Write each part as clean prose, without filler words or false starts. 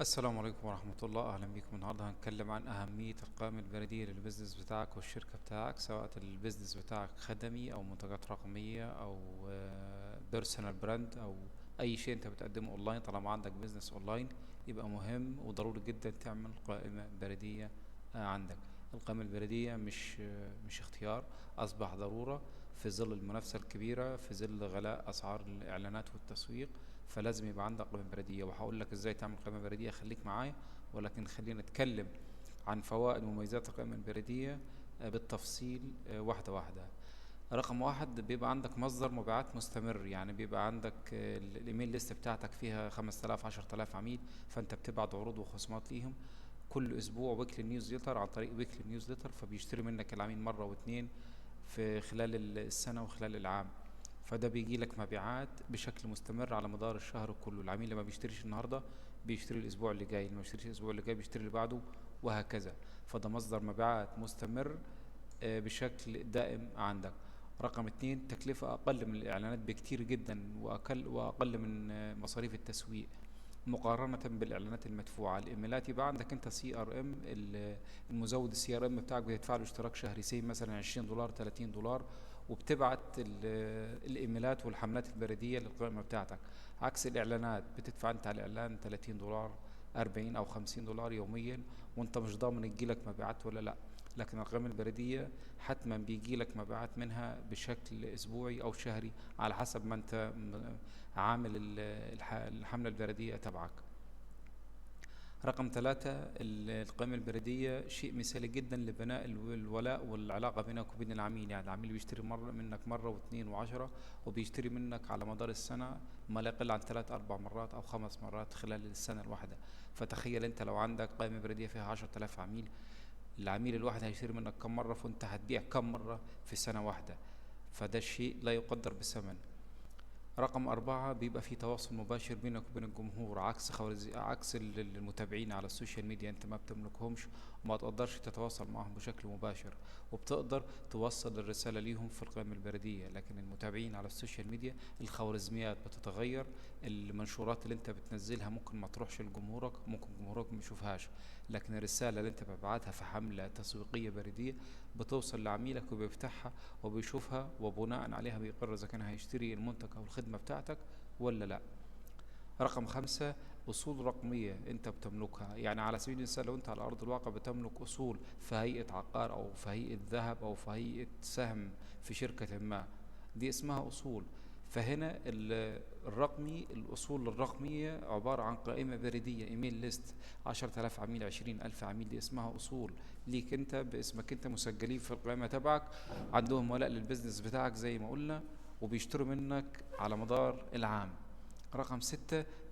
السلام عليكم ورحمة الله، أهلا بكم. النهاردة هنتكلم عن أهمية القائمة البريدية لل business بتاعك والشركة بتاعك، سواء ال business بتاعك خدمي أو منتجات رقمية أو personal brand أو أي شيء أنت بتقدمه أونلاين. طالما عندك business online يبقى مهم وضروري جدا تعمل قائمة بريدية عندك. القائمة البريدية مش اختيار، أصبح ضرورة في ظل المنافسة الكبيرة، في ظل غلاء أسعار الإعلانات والتسويق، فلازم يبقى عندك قائمة بريدية. وهقول لك ازاي تعمل قائمة بريدية، خليك معايا. ولكن خلينا نتكلم عن فوائد ومميزات القائمة البريدية بالتفصيل، واحدة واحدة. رقم واحد، بيبقى عندك مصدر مبيعات مستمر، يعني بيبقى عندك ال email list بتاعتك فيها 5000 10000 عميل، فانت بتبعت عروض وخصومات ليهم كل اسبوع weekly newsletter، عن طريق weekly newsletter، فبيشتري منك العميل مرة واتنين في خلال السنة وخلال العام، فده بيجي لك مبيعات بشكل مستمر على مدار الشهر كله. العميل اللي ما بيشتريش النهارده بيشتري الاسبوع اللي جاي، اللي ما بيشتريش الاسبوع اللي جاي بيشتري اللي بعده، وهكذا. فده مصدر مبيعات مستمر بشكل دائم عندك. رقم اتنين، تكلفة أقل من الإعلانات بكتير جدا، وأقل من مصاريف التسويق مقارنة بالإعلانات المدفوعة. الإيميلات يبقى عندك أنت CRM، المزود ال CRM بتاعك بتدفع له اشتراك شهري say مثلا 20 دولار 30 دولار، وبتبعت الإيميلات والحملات البريدية للقائمة بتاعتك. عكس الإعلانات بتدفع أنت على الإعلان 30 دولار 40 أو 50 دولار يوميا، وأنت مش ضامن تجيلك مبيعات ولا لأ. لكن القائمة البريدية حتما بيجيلك مبيعات منها بشكل أسبوعي أو شهري على حسب ما أنت عامل الحملة البريدية تبعك. رقم 3، القائمة البريدية شيء مثالي جدا لبناء الولاء والعلاقة بينك وبين العميل. يعني العميل بيشتري منك مرة واثنين وعشرة، وبيشتري منك على مدار السنة ما لا يقل عن 3 4 مرات أو 5 مرات خلال السنة الواحدة. فتخيل أنت لو عندك قائمة بريدية فيها 10000 عميل، العميل الواحد هيشتري منك كم مرة، فأنت هتبيع كم مرة في سنة واحدة، فده الشيء لا يقدر بثمن. رقم 4، بيبقى في تواصل مباشر بينك وبين الجمهور، عكس المتابعين على ال social media، انت ما بتملكهمش وما تقدرش تتواصل معهم بشكل مباشر، وبتقدر توصل الرسالة ليهم في القائمة البريدية. لكن المتابعين على ال social media الخوارزميات بتتغير، المنشورات اللي انت بتنزلها ممكن ما تروحش لجمهورك، ممكن جمهورك ما يشوفهاش، لكن الرسالة اللي انت بتبعتها في حملة تسويقية بريدية بتوصل لعميلك وبيفتحها وبيشوفها، وبناء عليها بيقرر إذا كان هيشتري المنتج أو الخدمة بتاعتك ولا لا. رقم 5، أصول رقمية أنت بتملكها. يعني على سبيل المثال لو أنت على أرض الواقع بتملك أصول في هيئة عقار أو في هيئة ذهب أو في هيئة سهم في شركة ما، دي اسمها أصول. فهنا الأصول الرقمية عبارة عن قائمة بريدية، email list، 10000 عميل، 20000 عميل، دي اسمها أصول ليك أنت باسمك أنت، مسجلين في القائمة تبعك، عندهم ولاء لل business بتاعك زي ما قلنا، وبيشتروا منك على مدار العام. رقم 6،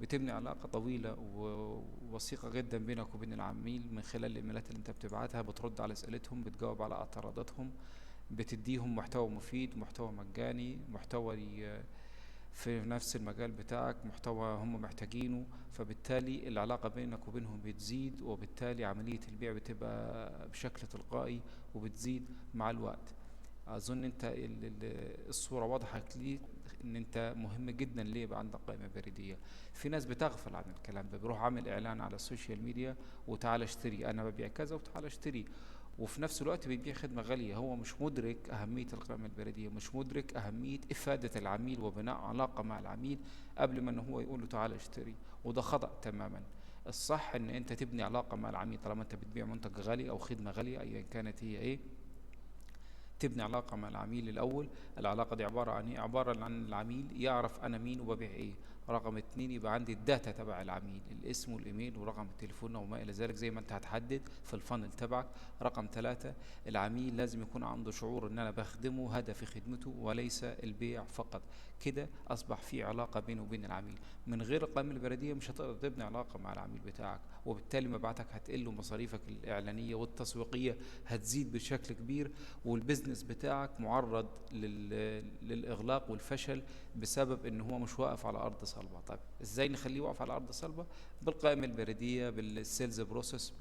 بتبني علاقة طويلة ووثيقة جدا بينك وبين العميل من خلال الإيميلات اللي انت بتبعتها، بترد على أسئلتهم، بتجاوب على اعتراضاتهم، بتديهم محتوى مفيد، محتوى مجاني، محتوى في نفس المجال بتاعك، محتوى هم محتاجينه، فبالتالي العلاقة بينك وبينهم بتزيد، وبالتالي عملية البيع بتبقى بشكل تلقائي وبتزيد مع الوقت. أظن أنت الصورة واضحة ليك إن أنت مهم جدا ليه يبقى عندك قائمة بريدية. في ناس بتغفل عن الكلام ده، بيروح عامل إعلان على ال social media وتعالى اشتري، أنا ببيع كذا وتعالى اشتري، وفي نفس الوقت بيبيع خدمة غالية. هو مش مدرك أهمية القائمة البريدية، مش مدرك أهمية إفادة العميل وبناء علاقة مع العميل قبل ما إن هو يقول له تعالى اشتري، وده خطأ تماما. الصح إن أنت تبني علاقة مع العميل طالما أنت بتبيع منتج غالي أو خدمة غالية أيا كانت هي إيه، تبني علاقة مع العميل الأول. العلاقة دي عبارة عن إيه؟ عبارة عن العميل يعرف أنا مين وببيع إيه. رقم 2، يبقى عندي ال data تبع العميل، الاسم والإيميل ورقم التليفون وما إلى ذلك زي ما أنت هتحدد في ال funnel تبعك. رقم 3، العميل لازم يكون عنده شعور إن أنا بخدمه، هدفي خدمته وليس البيع فقط. كده أصبح في علاقة بينه وبين العميل. من غير القائمة البريدية مش هتقدر تبني علاقة مع العميل بتاعك، وبالتالي مبيعاتك هتقل ومصاريفك الإعلانية والتسويقية هتزيد بشكل كبير، وال business بتاعك معرض للإغلاق والفشل بسبب إن هو مش واقف على أرض صلبة. طيب إزاي نخليه واقف على أرض صلبة؟ بالقائمة البريدية، بال sales process،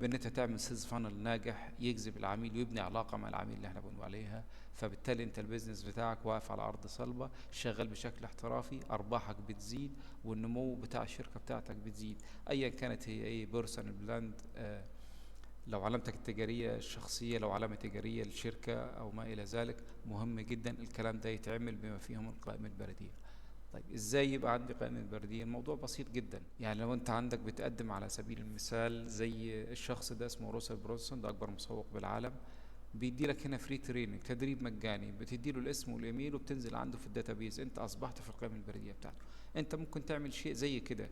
بان انت تعمل sales funnel ناجح يجذب العميل ويبني علاقة مع العميل اللي احنا بنقول عليها. فبالتالي انت ال business بتاعك واقف على ارض صلبه، شغال بشكل احترافي، ارباحك بتزيد والنمو بتاع الشركة بتاعتك بتزيد، ايا كانت هي ايه، personal brand، لو علامتك التجارية الشخصية، لو علامة تجارية للشركة او ما الى ذلك. مهم جدا الكلام ده يتعمل بما فيهم القائمة البريدية. طيب ازاي يبقى عندي قائمة بريدية؟ الموضوع بسيط جدا. يعني لو انت عندك بتقدم على سبيل المثال زي الشخص ده اسمه روسل برونسون، ده اكبر مسوق بالعالم، بيدي لك هنا free training، تدريب مجاني، بتدي له الاسم والايميل وبتنزل عنده في ال database، انت اصبحت في القائمة البريدية بتاعته. انت ممكن تعمل شيء زي كده،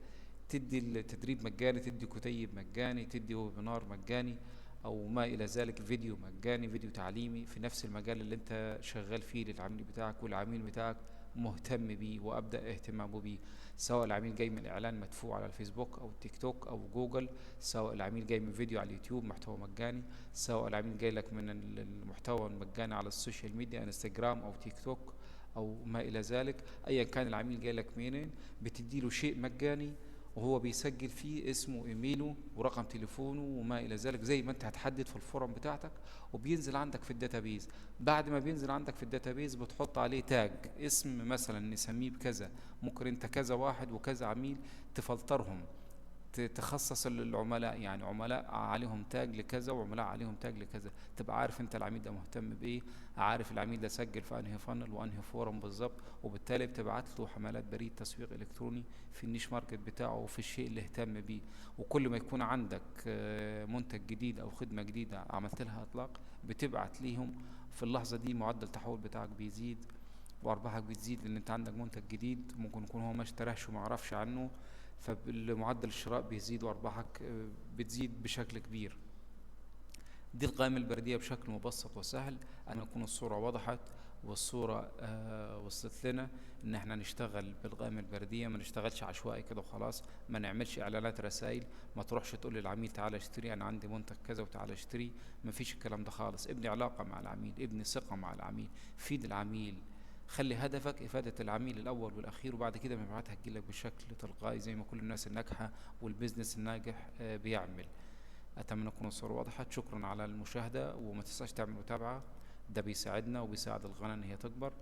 تدي التدريب مجاني، تدي كتيب مجاني، تدي webinar مجاني او ما الى ذلك، فيديو مجاني، فيديو تعليمي في نفس المجال اللي انت شغال فيه للعميل بتاعك، والعميل بتاعك مهتم بيه وابدا اهتمامه بيه، سواء العميل جاي من اعلان مدفوع على الفيسبوك او التيك توك او جوجل، سواء العميل جاي من فيديو على اليوتيوب محتوى مجاني، سواء العميل جاي لك من المحتوى المجاني على ال social media انستجرام او تيك توك او ما الى ذلك. ايا كان العميل جاي لك منين، بتدي له شيء مجاني وهو بيسجل فيه اسمه وايميله ورقم تليفونه وما الى ذلك، زي ما انت هتحدد في ال form بتاعتك، وبينزل عندك في ال database. بعد ما بينزل عندك في ال database بتحط عليه tag، اسم مثلا نسميه بكذا، ممكن انت كذا واحد وكذا عميل تفلترهم، تخصص العملاء، يعني عملاء عليهم tag لكذا وعملاء عليهم tag لكذا، تبقى عارف انت العميل ده مهتم بايه، عارف العميل ده سجل في انهي funnel وانهي form بالظبط، وبالتالي بتبعت له حملات بريد تسويق الكتروني في ال niche market بتاعه وفي الشيء اللي اهتم بيه. وكل ما يكون عندك منتج جديد او خدمة جديدة عملت لها اطلاق، بتبعت ليهم في اللحظة دي، معدل التحول بتاعك بيزيد وارباحك بتزيد، لان انت عندك منتج جديد ممكن يكون هو ما اشتراهش وما عرفش عنه، فمعدل الشراء بيزيد وارباحك بتزيد بشكل كبير. دي القائمة البريدية بشكل مبسط وسهل. أن تكون الصورة وضحت والصورة وصلت لنا إن إحنا نشتغل بالقائمة البريدية، ما نشتغلش عشوائي كده وخلاص، ما نعملش إعلانات رسائل، ما تروحش تقول للعميل تعالى اشتري أنا عندي منتج كذا وتعالى اشتري، ما فيش الكلام ده خالص. ابني علاقة مع العميل، ابني ثقة مع العميل، فيد العميل، خلي هدفك إفادة العميل الأول والأخير، وبعد كده مبيعاتها هتجيلك بشكل تلقائي زي ما كل الناس الناجحة وال business الناجح بيعمل. أتمنى تكون الصورة وضحت. شكرا على المشاهدة، وما تنساش تعمل متابعة، ده بيساعدنا وبيساعد القناة إن هي تكبر،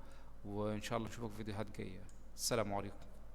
وإن شاء الله نشوفك في فيديوهات جاية. السلام عليكم.